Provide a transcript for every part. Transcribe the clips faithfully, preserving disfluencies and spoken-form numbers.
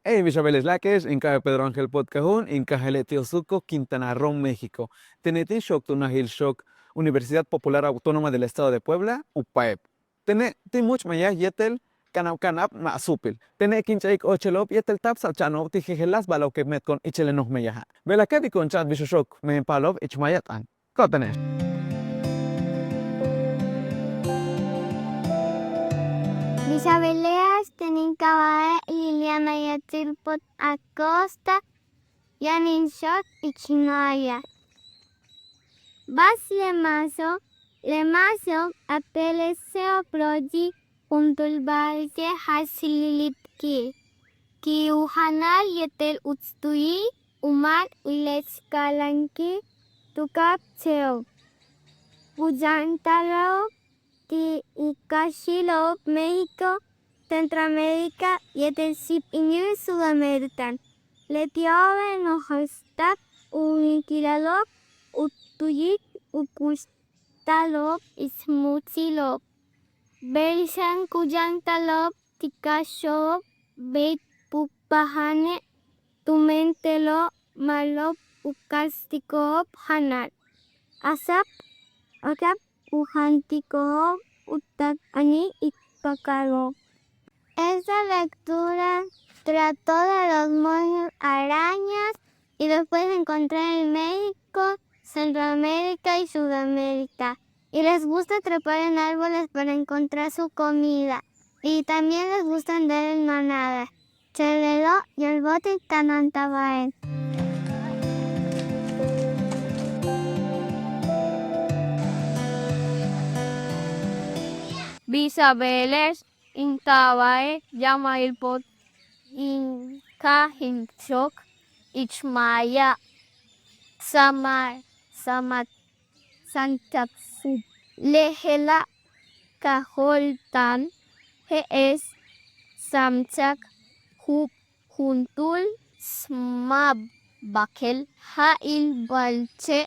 Hey, bix a beele'ex láak'e'ex, in kaaj Pedro Ángel Potcajun, in kaaj leti' Osuco, Quintana Roo, México. Tene' tin xook tu najil xook Universidad Popular Autónoma del Estado de Puebla, UPAEP. Tene' tin múuch' meyaj yéetel k'a'ana'an k'a'ana'an ma' súupil. Tene' kin ch'a'ik óochelo'ob yéetel taab sa'acha'ano'ob ti' jejeláas ba'alo'ob que k meetko'on ichil le noj meyaja'. Bejla'e' ka' k di'iko'on ch'a'at bix u xook mejen paalalo'ob ich maaya t'aan. Ko'otene'ex. Bix a beele'ex, teen in kaba'e' Liliana Yatsil Pot Acosta, yaan in xook ich maaya. Bats le máaxo'ob. Le máaxo'ob a p'éel le se'ob ro'oyi' juntúul ba'alche' jach lilitki', ki' u janal yéetel uts tu yil u máan u lech kalanki' tu ka'apche'ob. U yantal ti' u kaxilo'ob México, Centroamérica yéetel síipinil Sudamérica. Leti'obe' noj jach tak u wíinkilalo'ob u tu'ubik u kuxtalo'ob ich múuchilo'ob. Bey xan ku yáantalo'ob ti' kaaxo'ob bey pucpajane', tumen te'elo' ma'alob u ka'axtiko'ob janal. Axak, axak u jaantiko'ob u taak anil ich pakalo'ob. Esta lectura trató de los monos arañas y los puedes encontrar en México, Centroamérica y Sudamérica. Y les gusta trepar en árboles para encontrar su comida. Y también les gusta andar en manada. Ché'elo' yóol bo'otik kanáanta'al. Bix a beele'ex, in kaba'e' Yamail Pot, in kaaj in xook ich maaya. Sama, sama, samchak jup. Le je'ela' ka jo'olta'an je'ex samchak jup juntúul smab bajel ja'il ba'alche'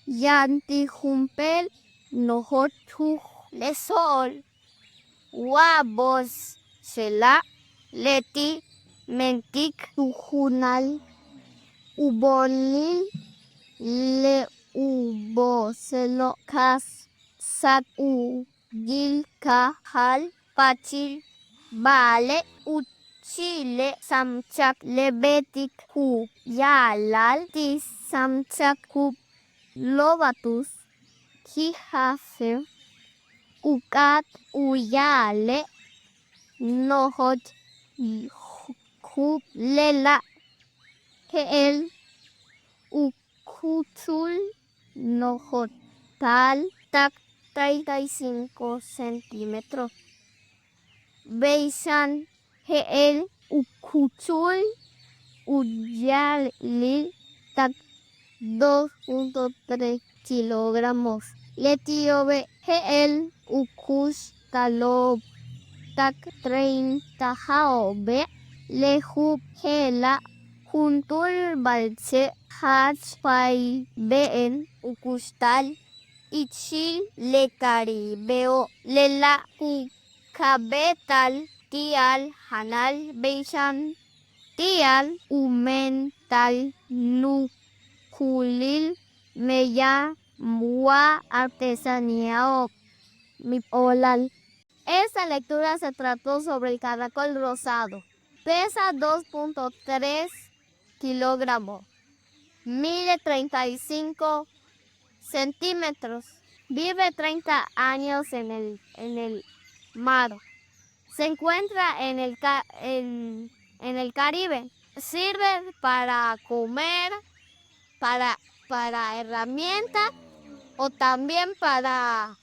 yaan ti' jump'éel nojoch juj. Le so'ol wa boox je'ela' leti' mentik tu junal u boonil le u booxelo' ka'aj sáak u yil kaajal paachil, ba'ale' utsile' samchak le beetik ku ya'ala'al ti' samchak jup Lobatus jijaxe'e', u k'áat u ya'ale' nojoch jup lela', je'el u kúuchul nojoch taal tak treinta y cinco centímetros. Bey xan je'el u kúuchul u ya'alil tak dos punto tres kilogramos. Leti'obe' je'el u kuxtalo'ob tak treinta ja'obe'. Le jup je'ela' juntúul ba'alche' jach paybe'en u kuxtal ichil le Caribeo'. Lela' ku ka'abéetal ti'al janal bey xan ti'al u meenta'al nukulil meyaj wa artesaníao'ob. Mi óolal. Esta lectura se trató sobre el caracol rosado. Pesa dos punto tres kilogramos. Mide treinta y cinco centímetros. Vive treinta años en el, en el mar. Se encuentra en el ca-, en, en el Caribe. Sirve para comer, para, para herramienta o también para,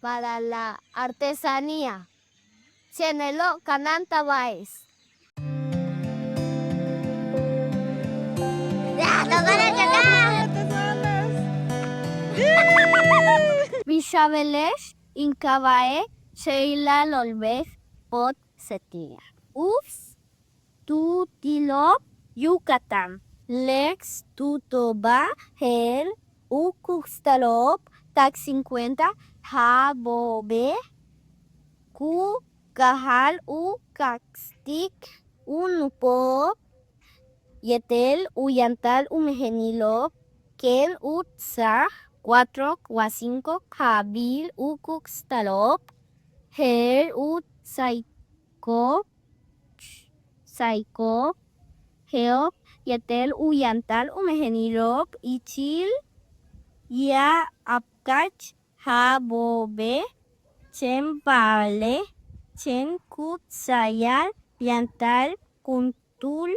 para la artesanía. Chéen lelo' kanáanta'al ba'ex. Bix a beele'ex, in kaba'e' Sheila Lolbej Pot Cetina. Uts tu tilo'ob Yucatán. Lek tu tooba' je'el u kuxtalo'ob tak cincuenta ja'abo'obe' ku kajal u ka'axtik u nupo'ob yéetel u yantal u mejenilo'ob kéen u tsaj cuatro wa cinco ja'abil u kukstalo'ob, je'el u tsayko'ob, tsayko'ob, je'ob yéetel u yantal u mejenilo'ob ichil ya'abkach ja'abo'obe', chéen ba'ale' chéen ku tsayal yantal juntúul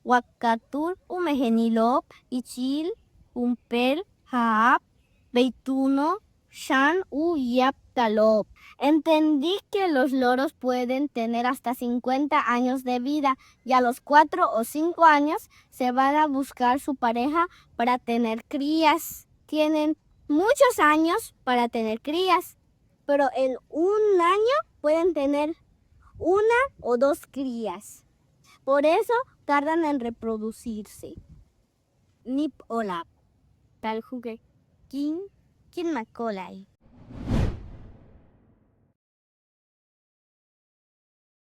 wa katuul u mejenilo'ob ichil jump'éel ja'ab, bey túuno' xan u ya'abtalo'ob. Entendí que los loros pueden tener hasta cincuenta años de vida y a los cuatro o cinco años se van a buscar su pareja para tener crías. Tienen muchos años para tener crías, pero en un año pueden tener una o dos crías. Por eso tardan en reproducirse. Nip olab. Tal juge kin kin makolai.